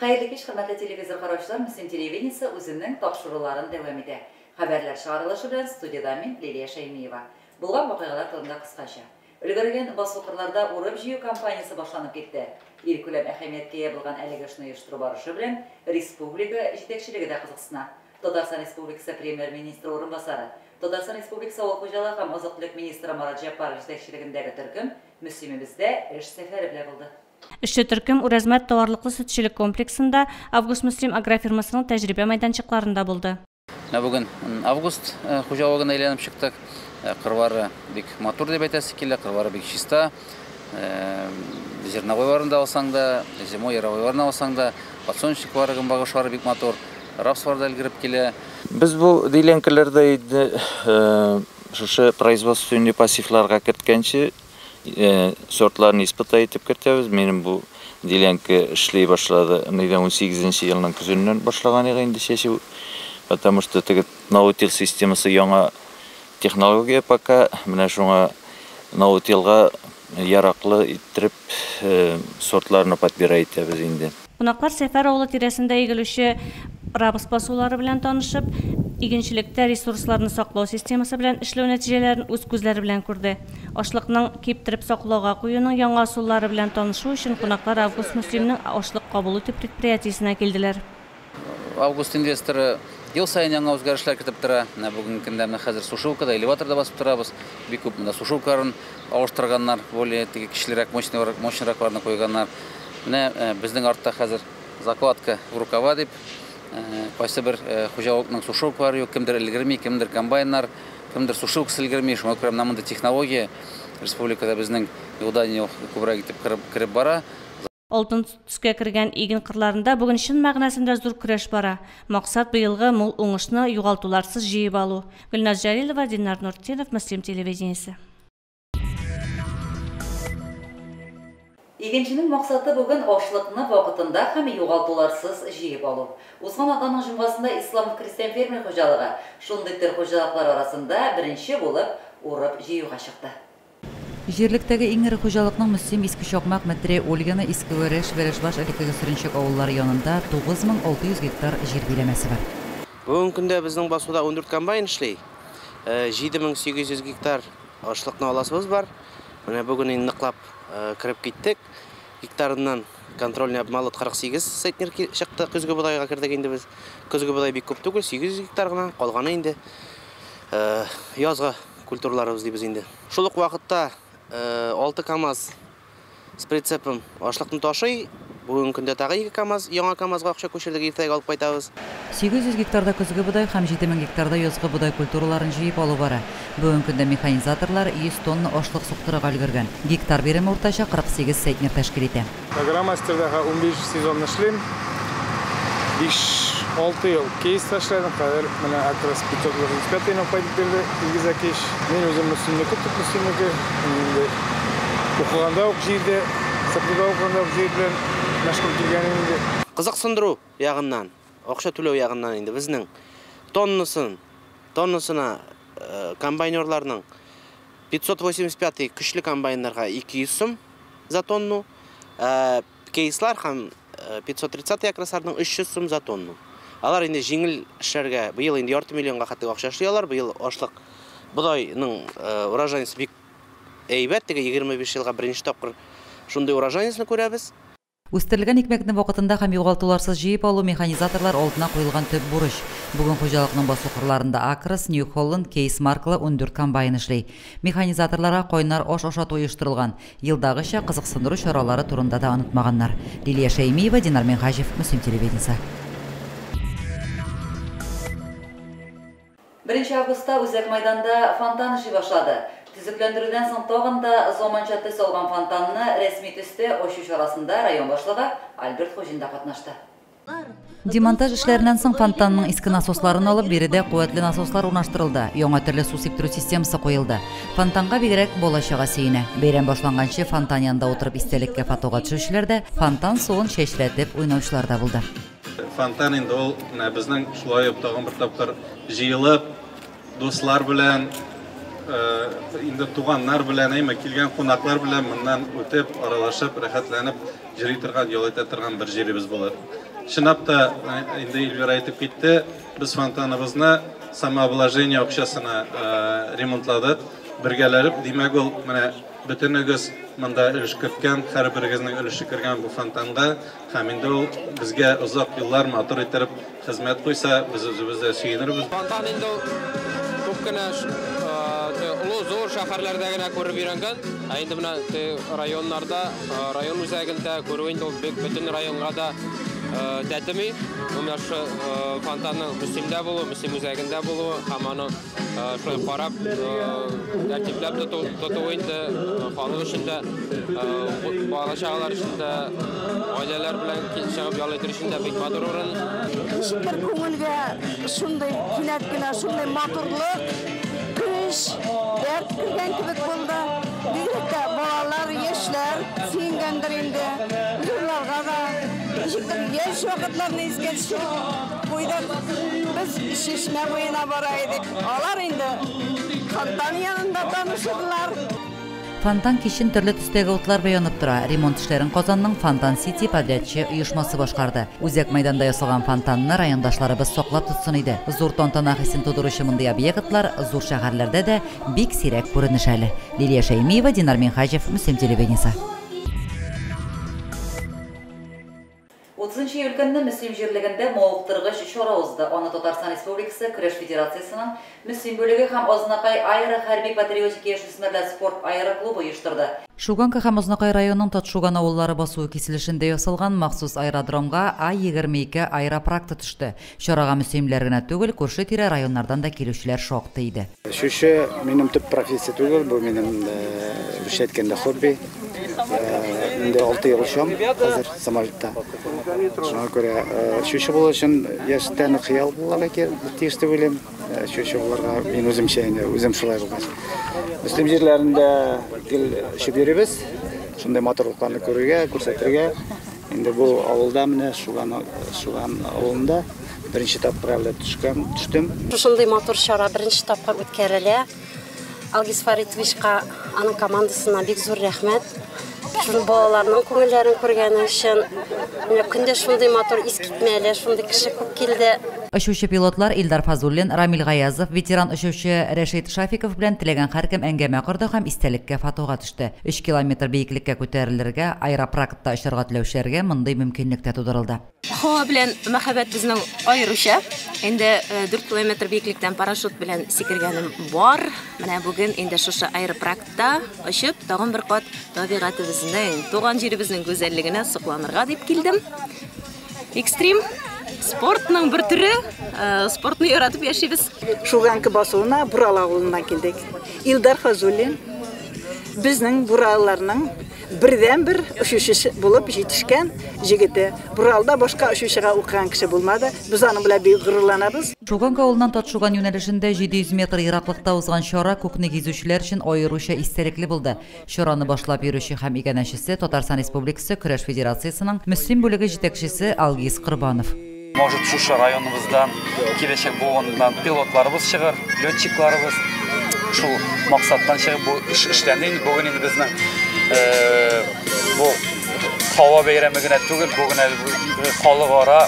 Хәерле кич, хөрмәтле телевизор караучылар, Мөслим телевидениесе үзенең тапшыруларын дәвам итә. Хәбәрләр чыгарылышы белән студиядә мин, Лилия Шәймиева. Булган вакыйгалар турында кыскача. Өлгергән басу-кырларда урып-җыю кампаниясе башланып китте. Илкүләм әһәмияткә ия булган әлеге эшне оештыру барышы белән республика җитәкчелеге дә кызыксына. Татарстан Республикасы Премьер-министры урынбасары, Татарстан Республикасы Авыл хуҗалыгы һәм азык-төлек министры Марат Җәббаров җитәкчелегендәге төркем Мөслимебездә эш сәфәре белән булды. Эшче төркем Үрәзмәт товарлыклы-сөтчелек комплексында, Август-Мөслим агрофирмасының тәҗрибә мәйданчыкларында булды. Менә бүген Август хуҗалыгына әйләнеп чыктык. Кырлары бик матур дип әйтәсе килә, кырлары бик чиста. Зерновойларын да алсаң да, зимой яровойларын алсаң да, подсолнечниклары, гөмбагышлары бик матур. Рапслар да өлгереп килә. Без бу делянкаларда инде шушы производственный пассивларга керткәнче сортларны испытать итеп кертәбез. Минем бу делянка эшли башлады. Нидән 18 елның көзеннән башлаган иде инде чәчү. Потому что теге ноутил системасы яңа технология пока, менә шуңа ноутилга яраклы иттереп сортларны подбирать итәбез инде. Кунаклар Сәфәр авылы тирәсендә игелүче рапс басулары белән танышып, игенчелектә ресурсларны саклау системасы белән эшләү нәтиҗәләрен үз күзләре белән күрде. Ашлыкның киптереп саклауга куюның яңа ысуллары белән танышу өчен кунаклар Август Мөслимнең ашлык кабул итү предприятиесенә килделәр. Август инвесторы ел саен яңа үзгәрешләр кертеп тора. Менә бүгенге көндә менә хәзер сушилкада, элеваторда басып торабыз. Бик күп монда сушилкаларын алыштырганнар, более теге кечерәк, мощныйракларны куйганнар. Менә безнең артта хәзер закладка в рукава дип, кайсы бер хуҗалыкның сушилкалары юк, кемдер өлгерми, кемдер комбайннар, кемдер сушилкасы өлгерми. Шуңа күрә менә монда технология республикада безнең елдан-ел күбрәк итеп кереп бара. Алтын төскә кергән иген кырларында бүген чын мәгънәсендә зур көрәш бара. Максат быелгы мул уңышны югалтуларсыз җыеп алу. Гөлназ Җәлилова, Динар Нуртдинов, Мөслим телевидениесе. Игенченең максаты бүген ашлыкны вакытында һәм югалтуларсыз җыеп алу. Узган атнаның җомгасында Исламов крестьян фермер хуҗалыгы шундый төр хуҗалыклар арасында беренче булып урып җыюга чыкты. Җирлектәге иң эре хуҗалыкның Мөслим, Иске Чакмак, Мәтрә, Ольгина, Иске Вәрәш, Вәрәшбаш, элеккеге Сөренчек авыллары янында 9600 гектар җир биләмәсе бар. Бүгенге көндә безнең басуда 14 комбайн эшли. 7800 гектар ашлыкны аласыбыз бар. Менә бүген инде ныклап кереп киттек. Гектарыннан контрольный обмолот 48 центнер чыкты. Көзге бодайга кердек инде без. Көзге бодай бик күп түгел, 800 гектар гына, калганы инде язгы культураларыбыз дибез инде. Шул ук вакытта 6 КАМАЗ с прицепом ашлыкны ташый. Бүгенге көндә тагы 2 КАМАЗ, яңа КАМАЗга акча күчердек, иртәгә алып кайтабыз. 800 гектарда көзге бодай һәм 7000 гектарда язгы бодай культураларын җыеп алу бара. Бүгенге көндә механизаторлар 100 тонна ашлык суктырырга өлгергән. Гектар биреме уртача 48 центнер тәшкил итә. Агромастерда 15 сезон эшлим. 5-6 ел кейс ташлядым. Хәзер менә Акрос 585 ны кайтып бирде Илгиз Акиш. Мин үзем Мөслимнеке, төп Мөслимнеке. Инде укыганда ук җирдә, сыртыда укыганда ук җир белән мәшгуль килгән инде. Кызыксындыру ягыннан, акча түләү ягыннан инде безнең тоннасына комбайнерларның 585 көчле комбайннарга 200 сум за тонну, кейслар һәм 530 якрасарның 300 сум за тонну. Алар инде җиңел эшләргә быел инде ярты миллионга хәтле акча эшли алар. Быел ашлык бодайның урожайность бик әйбәт, теге 25 елга беренче тапкыр шундый урожайностьны күрәбез. Үстерелгән икмәкне вакытында һәм югалтуларсыз җыеп алу механизаторлар алдына куелган төп бурыч. Бүген хуҗалыкның басу кырларында Акрос, Нью Холланд, Кейс маркалы 14 комбайн эшли. Механизаторларга кайнар аш ашату оештырылган. Елдагыча кызыксындыру чаралары турында да онытмаганнар. Лилия Шәймиева, Динар Минһаҗев, Мөслим телевидениесе. 1 августта Үзәк майданда фонтан эшли башлады. Төзекләндерүдән соң тагын да заманча төс алган фонтанны рәсми төстә ачу чарасында район башлыгы Альберт Хуҗин да катнашты. Демонтаж эшләреннән соң фонтанның иске насосларын алып, биредә куәтле насослар урнаштырылды. Яңа төрле су сиптерү системасы куелды. Фонтанга бигрәк бала-чага сөенә. Бәйрәм башланганчы фонтан янында утырып истәлеккә фотога төшүчеләр дә, фонтан суын чәчләтеп уйнаучылар да булды. Фонтан инде ул менә безнең шулай ук тагын бер тапкыр җыелып, дуслар белән, инде туганнар белән, әйме килгән кунаклар белән моннан үтеп, аралашып, рәхәтләнеп йөри торган, ял итә торган бер җиребез булыр. Чынлап та, инде Эльвира әйтеп китте, без фонтаныбызны самообложение акчасына ремонтладык. Бергәләп, димәк, ул менә бөтенегез монда өлеш керткән, һәрберегезнең өлеше кергән бу фонтанга, һәм инде ул безгә озак еллар матур итеп хезмәт куйса, без үзебез дә сөенербез. Фонтан инде күп кенә олы зур шәһәрләрдә генә күреп өйрәнгән, ә инде менә районнарда, район үзәгендә күрү инде ул бөтен районга да тәтеми. Менә шу фонтанның Мөслимдә булуы, Мөслим үзәгендә булуы һәм аны шулай карап, тәртипләп тоту инде халык өчен дә, бала-чагалар өчен дә, гаиләләр белән чыгып ял итер өчен дә бик матур урын. Ничектер күңелгә шундый кинәт кенә шундый матурлык, көч, дәрт кергән кебек булды. Бигрәк тә балалар, яшьләр сөенгәндер инде. Зурларга да ничектер яшь вакытларны искә төшереп куйдык. Без чишмә буена бара идек. Алар инде фонтан янында танышдылар. Фонтан кичен төрле төстәге утлар белән янып тора. Ремонт эшләрен Казанның Фонтан Сити подрядчы оешмасы башкарды. Үзәк мәйданда ясалган фонтанны райондашларыбыз саклап тотсын иде. Зур тантана хисен тудыручы мондый объектлар зур шәһәрләрдә дә бик сирәк күренеш әле. Лилия Шәймиева, Динар Минһаҗев, Мөслим телевидениесе. 30 июль көнне Мөслим җирлегендә мавыктыргыч чара узды. Аны Татарстан Республикасы Көрәш Федерациясенең Мөслим бүлеге һәм Азнакай аэро хәрби патриотик яшүсмерләр спорт аэроклубы оештырды. Шуганка һәм Азнакай районының Татшуган авыллары басуы киселешендә ясалган махсус аэродромга А-22 аэропракты төште. Чарага мөслимләр генә түгел, күрше-тирә районнардан да килүчеләр шактый иде. Шушы минем төп профессия түгел, бу минем русча әйткәндә хобби. Инде 6 ел очам хәзер самолетта. Шуңа күрә очучы булу өчен яшьтән хыял булырга тиеш дип уйлыйм. Очучы булырга мин үземчә инде, үзем шулай булгач. Мөслим җирләрендә гел очып йөрибез. Шундый матурлыкларны күрергә, күрсәтергә. Инде бу авылда менә Шуган авылында беренче тапкыр әле төштем. Шундый матур чара беренче тапкыр үткәрелә. Алгиз Фаритовичка, аның командасына бик зур рәхмәт. Шуны балаларның күңелләрен күргәне өчен. Менә көндә шундый матур искитмәле, шундый кеше күп килде. Очучы пилотлар Илдар Фазуллин, Рамил Гаязов, ветеран очучы Рәшит Шафиков белән теләгән һәркем әңгәмә корды һәм истәлеккә фотога төште. 3 километр биеклеккә күтәрелергә, аэропрактта очарга теләүчеләргә мондый мөмкинлек тә тудырылды. Һава белән мәхәббәт безнең аеруча. Инде 4 километр биеклектән парашют белән сикергәнем бар. Менә бүген инде шушы аэропрактта очып, тагын бер кат табигатебезнең, туган җиребезнең гүзәллегенә сокланырга дип килдем. Экстрим спортның бер төре, спортны яратып яшибез. Шуганка басуына Бурал авылыннан килдек. Илдар Фазуллин безнең буралларның бердән-бер очучысы булып җитешкән җегете. Буралда башка очучыга укыган кеше булмады. Без аның белән бик горурланабыз. Шуганка авылыннан Татшуган юнәлешендә 700 метр ераклыкта узган чара күкне гизүчеләр өчен аеруча истәлекле булды. Чараны башлап йөрүче һәм иганәчесе Татарстан Республикасы Көрәш Федерациясенең Мөслим бүлеге җитәкчесе Алгиз Корбанов. Может, шушы районыбыздан киләчәк буыннан пилотларыбыз чыгыр, летчикларыбыз. Шул максаттан чыгып бу эш эшләнде. Инде бүген инде безнең бу һава бәйрәме генә түгел, бүген әле халыкара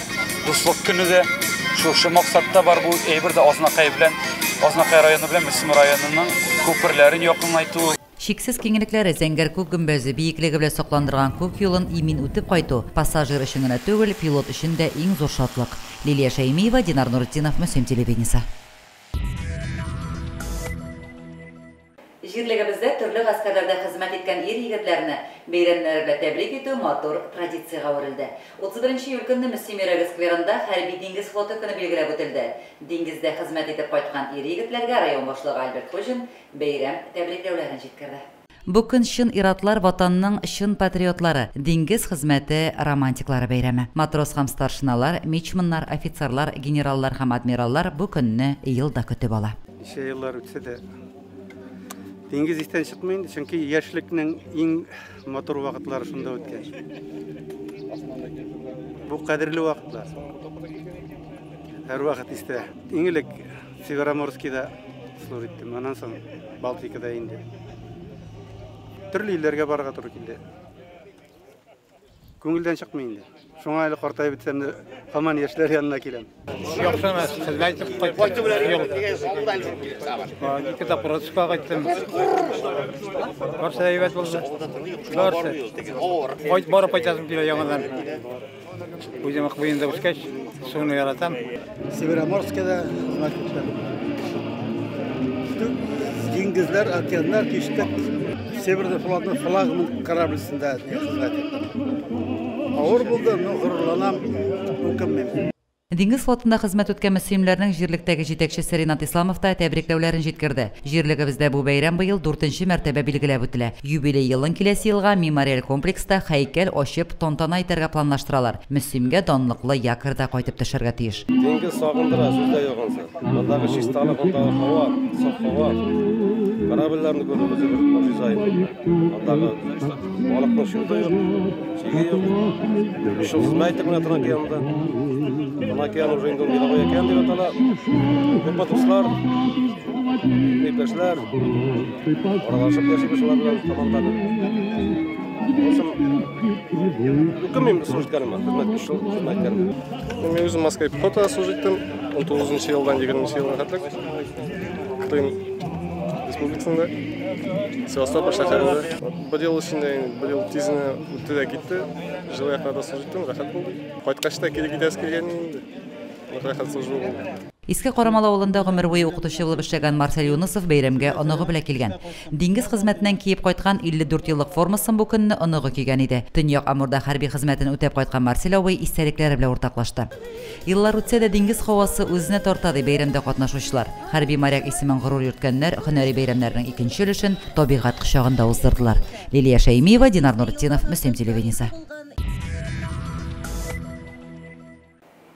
дуслык көне дә шушы максатта бар. Бу әйбер дә Азнакай белән, Азнакай районы белән Мөслим районының күперләрен якынайту. Чиксез киңлекләре, зәңгәр күк гөмбәзе, биеклеге белән сокландырган күк юлын имин үтеп кайту пассажир өчен генә түгел, пилот өчен дә иң зур шатлык. Лилия Шәймиева, Динар Нуртдинов, Мөслим телевидениесе. Җирлегебездә төрле гаскәрләрдә хезмәт иткән ир-егетләрне бәйрәмнәре белән тәбрик итү матур традициягә әверелде. 31 июль көнне Мөслим йөрәге скверында хәрби диңгез флоты көне билгеләп үтелде. Диңгездә хезмәт итеп кайткан ир-егетләргә район башлыгы Альберт Хуҗин бәйрәм тәбрикләүләрен җиткерде. Бу көн чын иратлар ватанның чын патриотлары, диңгез хезмәте романтиклары бәйрәме. Матрос һәм старшиналар, мичманнар, офицерлар, генераллар һәм адмираллар бу көнне елда көтеп ала. Ничә еллар үтсә дә диңгез истән чыкмый инде, чөнки яшьлекнең иң матур вакытлары шунда үткән. Бу кадерле вакытлар. Һәр вакыт истә. Иң элек Североморскийда служить иттем, аннан соң Балтикада инде. Төрле илләргә барырга туры килде. Күңелдән чыкмый инде. Шуңа әле картаеп бетсәм дә, һаман яшьләр янына киләм. Яхшы эмас, хезмәт итеп кайттым. Ике тапкыр отпускка кайттым. Барсы әйбәт булды. Барсы. Кайт барып кайтасым килә яңадан. Үзем Акбуенда үскәч, суны яратам. Североморскида хезмәт иттем. Диңгезләр, океаннар кичтек. Северный флотның флагман кораблесендә хезмәт иттем. Авыр булды, но горурланам, үкенмим. Диңгез флотында хезмәт үткән мөслимләрнең җирлектәге җитәкчесе Ринат Исламов та тәбрикләүләрен җиткерде. Җирлегебездә бу бәйрәм быел 4нче мәртәбә билгеләп үтелә. Юбилей елын киләсе елга мемориаль комплекста һәйкәл ачып тантана итәргә планлаштыралар. Мөслимгә данлыклы якорьда кайтып төшәргә тиеш. Диңгез сагындыра, сүз дә юк ансы. Мондагы чисталык, мондагы һава, саф һава. Корабльләрне күрү үзе бер могҗиза инде. Андагы балыкның шуты юк, чиге юк. Шул хезмәт итеп менә Тын океанында. Тын океан уже инде мировой океан дип атала. Күп дуслар, иптәшләр, аралашып яшибез шулар белән команданы. Үкенмим служить иткәнемә, хезмәт шул хезмәт иткәнемә. Мин үзем Москва пехотада служить иттем, 19 елдан 20 елга хәтлек. Крым Республикасында, Севастополь шәһәрендә. Бер ел эчендә инде, бер ел тиз генә үтте дә китте. Җылы якларда служить иттем, рәхәт булды. Кайткач та кире китәсе килгән инде. Рәхәт служба булды. Иске Карамалы авылында гомер буе укытучы булып эшләгән Марсель Юнысов бәйрәмгә оныгы белән килгән. Диңгез хезмәтеннән киеп кайткан 54 еллык формасын бу көнне оныгы кигән иде. Төньяк Амурда хәрби хезмәтен үтәп кайткан Марсель абый истәлекләре белән уртаклашты. Еллар үтсә дә диңгез һавасы үзенә тарта ди бәйрәмдә катнашучылар. Хәрби моряк исемен горур йөрткәннәр һөнәри бәйрәмнәрнең икенче өлешен табигать кочагында уздырдылар. Лилия Шәймиева, Динар Нуртдинов, Мөслим телевидениесе.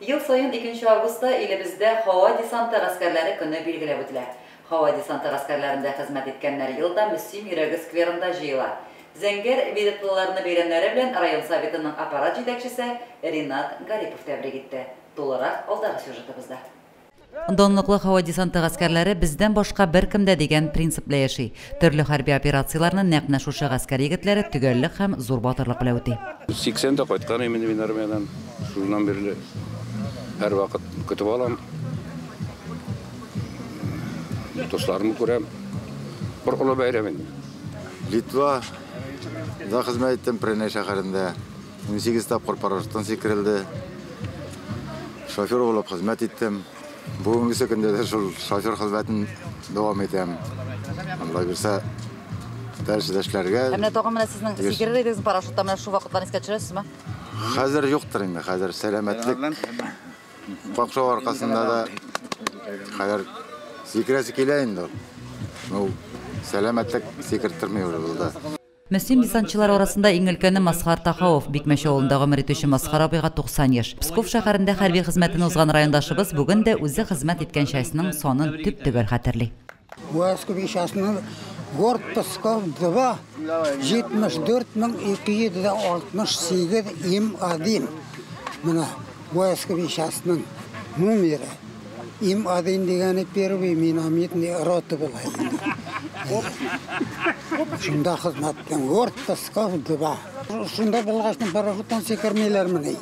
Ел сайын 2 августта илебездә һава десанты гаскәрләре көне билгеләп үтелә. Һава десанты гаскәрләрендә хезмәт иткәннәр елда Мөслим йөрәге скверында җыела. Зәңгәр беретлыларны бәйрәмнәре белән район советының аппарат җитәкчесе Ринат Гарипов тәбрик итте. Тулырак алдагы сюжетыбызда. Данлыклы һава десанты гаскәрләре бездән башка беркемдә дигән принцип белән яши. Төрле хәрби операцияләрне нәкъ менә шушы гаскәр егетләре төгәллек һәм зур батырлык белән үти. 80-дә кайткан идем мин армиядән. Шуннан бирле һәр вакыт көтеп алам. Дусларымны күрәм. Бер олы бәйрәм инде. Литва да хезмәт иттем Преней шәһәрендә. 18 тапкыр парашюттан сикерелде. Шофер булып хезмәт иттем. Бүгенге көндә дә шул шофер хезмәтен дәвам итәм. Алла бирсә, дәрес эшләргә. Ә менә тагын менә сезнең сикерер идегез парашютта, менә шул вакытларны искә төшерәсезме? Хәзер юктыр инде, хәзер сәламәтлек какшау аркасында да хәзер сикерәсе килә инде. Ну, сәламәтлек сикерттерми уже булды. Мөслим десантчылар арасында иң өлкәне Масхар Тахауов. Бикмәч авылында гомер итүче Масхар абыйга 90 яшь. Псков шәһәрендә хәрби хезмәтен узган райондашыбыз бүген дә үзе хезмәт иткән частьның санын төп-төгәл хәтерли. Войсковый частьның город Псков 2 74268 М1. Менә войсковый частьның номеры. М1 дигәне первый минометный рота була инде. Шунда хезмәттән город Псков 2. Шунда булгачтан парашюттан сикермиләр менә.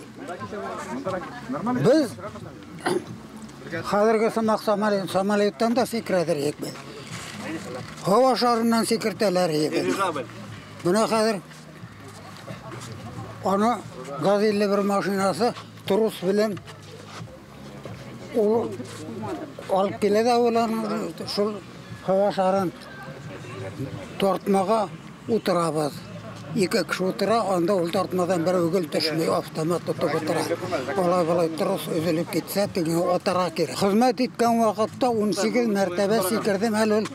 Без хәзерге сымак самолеттан да сикерәдер идек без. Һава шарыннан сикертәләр иде. Менә хәзер аны газелле бер машинасы трос белән ул алып килә дә уларны шул һава шарын тартмага утырабыз. Ике кеше утыра, анда ул тартмадан бер үгел төшми, автомат тотып утыра. Алай-болай трос өзелеп китсә, теге атара кирәк. Хезмәт иткән вакытта 18 мәртәбә сикердем, әле ул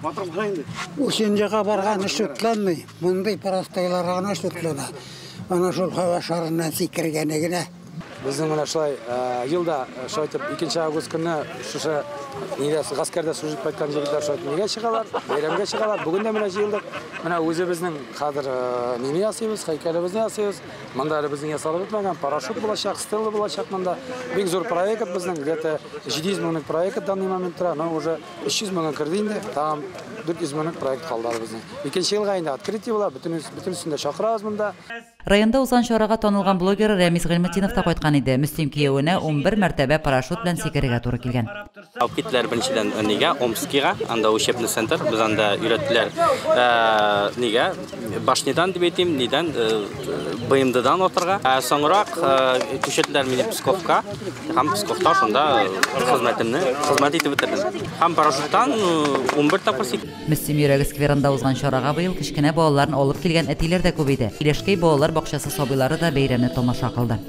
өченчегә барган шөтләнми. Мондый простойлар гына шөтләнә. Ана шул һава шарыннан сикергәне генә. Безнең менә шулай елда шулай итеп 2 август көнне шушы нигә гаскәрдә служить кайткан егетләр шулай итеп нигә чыгалар, бәйрәмгә чыгалар. Бүген дә менә җыелдык. Менә үзебезнең хәзер нине ясыйбыз, һәйкәлебезне ясыйбыз. Монда әле безнең ясалып бетмәгән парашют булачак, стела булачак монда. Бик зур проект безнең, где-то 700 меңлек проект в данный момент тора, но уже 300 меңгә керде инде. Тагын 400 меңлек проект калды әле безнең. Икенче елга инде открытие була, бөтенесен дә чакырабыз монда. Районда узган чарага танылган блогер Рәмис Гыйльметдинов та кайткан иде. Мөслим киявенә 11 мәртәбә парашют белән сикерергә туры килгән. Алып киттеләр беренчедән нигә, Омскига, анда учебный центр, без анда өйрәттеләр нигә, башнядан дип әйтим, нидән, БМДдан атырга. Соңрак күчерделәр мине Псковка, һәм Псковта шунда хезмәтемне хезмәт итеп бетердем. Һәм парашюттан 11 тапкыр сикердем. Мөслим йөрәге скверында узган чарага быел кечкенә балаларын алып килгән әтиләр дә күп иде. Иләшкәй балалар бакчасы сабыйлары да бәйрәмне тамаша кылды.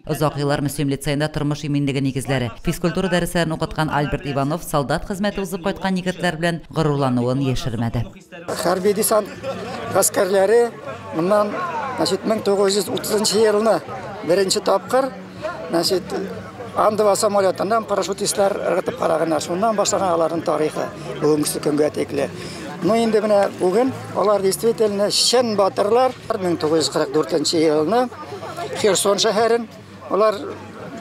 Озак еллар Мөслим лицеенда тормыш иминлеге нигезләре, физкультура дәресләрен укыткан Альберт Иванов солдат хезмәте узып кайткан егетләр белән горурлануын яшермәде. Хәрби десант гаскәрләре моннан, значит, 1930 елны беренче тапкыр, значит, Ан-2 самолетыннан парашютистлар ыргытып караганнар. Шуннан башланган аларның тарихы бүгенге көнгә тикле. Ну инде менә бүген алар действительно чын батырлар. 1944 елны Херсон шәһәрен алар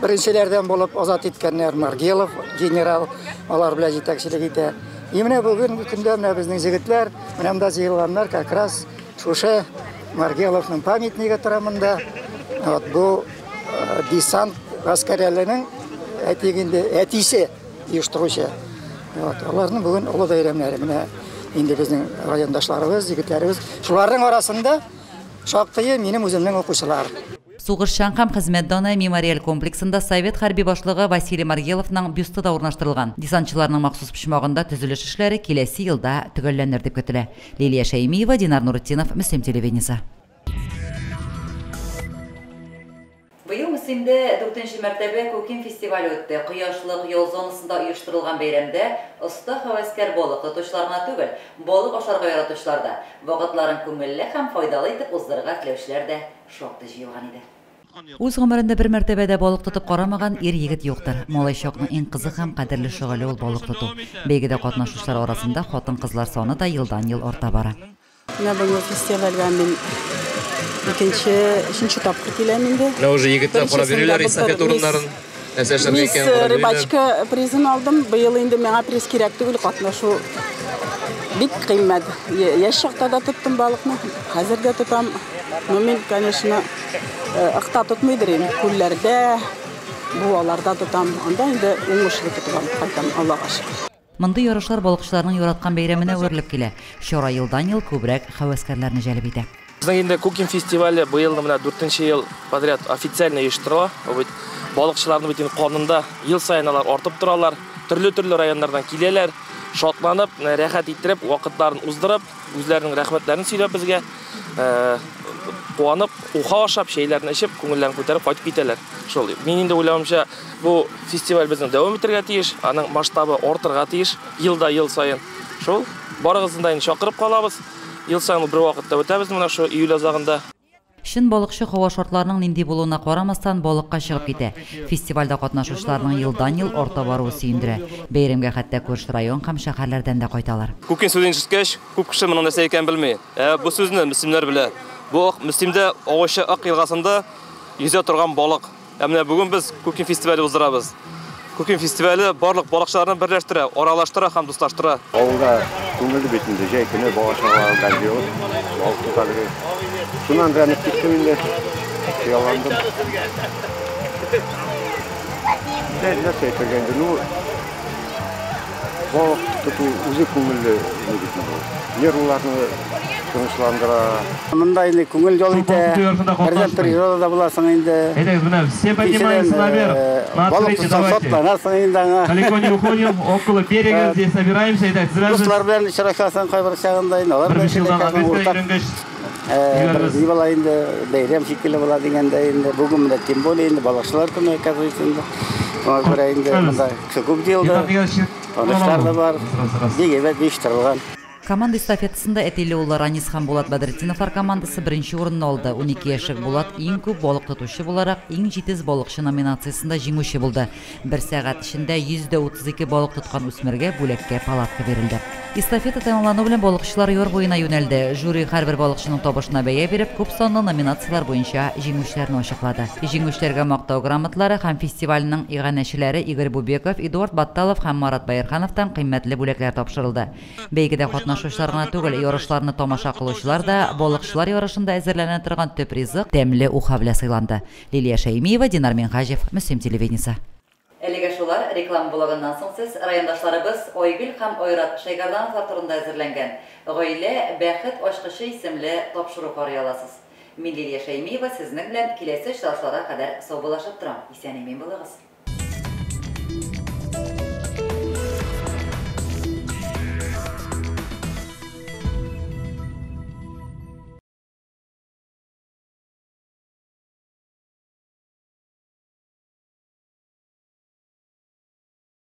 беренчеләрдән булып азат иткәннәр. Маргелов генерал алар белән җитәкчелек итә. И менә бүгенге көндә менә безнең егетләр, менә монда җыелганнар как раз шушы Маргеловның памятнигы тора монда. Вот бу десант гаскәрләренең әйтик инде әтисе оештыручы. Вот аларның бүген олы бәйрәмнәре. Менә инде безнең райондашларыбыз, егетләребез, шуларның арасында шактые минем үземнең укучылар. Сугышчан һәм хезмәт даны мемориаль комплексында Совет хәрби башлыгы Василий Маргеловның бюсты да урнаштырылган. Десантчыларның махсус почмагында төзелеш эшләре киләсе елда төгәлләнер дип көтелә. Лилия Шәймиева, Динар Нуретдинов, Мөслим телевидениесе. Быел Мөслимдә 4нче мәртәбә Күкин фестивале үтте. Кояшлык ял зонасында оештырылган бәйрәмдә оста һәвәскәр балык тотучылар гына түгел, балык ашарга яратучылар да, вакытларын күңелле һәм файдалы итеп уздырырга теләүчеләр дә шактый җыелган иде. Үз гомерендә бер мәртәбә дә балык тотып карамаган ир егет юктыр. Малай чакның иң кызык һәм кадерле шөгыле ул балык тоту. Бәйгедә катнашучылар арасында хатын-кызлар саны да елдан-ел арта бара. Менә бу фестивальгә мин икенче, өченче тапкыр киләм инде. Менә уже егетләр карап йөриләр эстафета урыннарын. Нәрсә эшләргә икәнен карап йөриләр. Рыбачка призын алдым. Быел инде миңа приз кирәк түгел, катнашу бик кыйммәт. Яшь чакта да тоттым балыкны, хәзер дә тотам. Но мин, конечно, ыкта тотмыйдыр инде. Күлләрдә, буаларда тотам. Анда инде уңышлы тотып алып кайтам, Аллага шөкер. Мондый ярышлар балыкчыларның яраткан бәйрәменә әверелеп килә. Чара елдан-ел күбрәк һәвәскәрләрне җәлеп итә. Безнең инде Күкин фестивале быел менә 4нче ел подряд официально оештырыла. Бу бит балыкчыларның бит инде канында ел саен алар артып торалар. Төрле-төрле районнардан киләләр, шатланып, рәхәт иттереп, вакытларын уздырып, үзләренең рәхмәтләрен сөйләп безгә, куанып, уха ашап, чәйләрен эчеп, күңелләрен күтәреп кайтып китәләр. Шул. Мин инде уйлавымча, бу фестиваль безнең дәвам итәргә тиеш, аның масштабы артырга тиеш, елда ел саен. Шул, барыгызны да инде чакырып калабыз. Ел саен бер вакытта үтәбез менә шу июль азагында. Чын балыкчы һава шартларының нинди булуына карамастан балыкка чыгып китә. Фестивальдә катнашучыларның елдан-ел арта баруы сөендерә. Бәйрәмгә хәтта күрше район һәм шәһәрләрдән дә кайталар. Күкин сүзен ишеткәч, күп кеше моның нәрсә икәнен белми. Ә бу сүзне мөслимнәр белә. Бу Мөслимдә агучы Ак елгасында йөзә торган балык. Ә менә бүген без Күкин фестивале уздырабыз. Күкин фестивале барлык балыкчыларны берләштерә, аралаштыра һәм дуслаштыра. Авылда күңелле бит инде, җәй көне бала-чага белән җыелып, балык тота йөрибез. Шуннан рәнеп киттем инде, хыялландым. Нәрсә әйтергә инде, ну, балык тоту үзе күңелле бит инде. Нервларны тынычландыра. Монда инде күңел ял итә, бердән природа буласың инде. Әйдәгез, менә все поднимаемся наверх. На Балык открытие тотсаң давайте. шатланасың инде аңа. Далеко не уходим, около берега здесь собираемся. Итак, Дуслар белән очрашасың кайбер чагында инде, алар белән Берничә елдан сөйләшәсең, английский уртак өйрәнгәч, бер ни була инде, бәйрәм шикелле була дигәндә инде. Бүген менә тем более инде балыкчылар көне, оказывается, инде. Шуңа күрә инде монда кеше күп җыелды. Танышлар да бар. Бик әйбәт оештырылган. Команда эстафетасында әтиле уллар Ранис һәм Булат Бәдретдиновлар командасы беренче урынны алды. 12 яшьлек Булат иң күп балык тотучы буларак иң җитез балыкчы номинациясендә җиңүче булды. Бер сәгать эчендә 132 балык тоткан үсмергә бүләккә палатка бирелде. Эстафета тәмамлану белән балыкчылар яр буена юнәлде. Жюри һәрбер балыкчының табышына бәя биреп, күп санлы номинацияләр буенча җиңүчеләрне ачыклады. Җиңүчеләргә мактау грамоталары һәм фестивальнең иганәчеләре Игорь Бубеков, Эдуард Батталов һәм Марат Байырхановтан кыйммәтле бүләкләр тапшырылды. Бәйгедә катнашучылар гына түгел, ярышларны тамаша кылучылар да балыкчылар ярышында әзерләнә торган төп ризык тәмле уха белән сыйланды. Лилия Шәймиева, Динар Минһаҗев, Мөслим телевидениесе. Әлегә шулар, реклама блогыннан соң сез райондашларыбыз Айгөл һәм Айрат Шәйгардановлар турында әзерләнгән Гаилә бәхет ачкычы исемле тапшыру карый аласыз. Мин Лилия Шәймиева сезнең белән киләсе очрашуларга кадәр саубуллашып торам. Исән-имин булыгыз.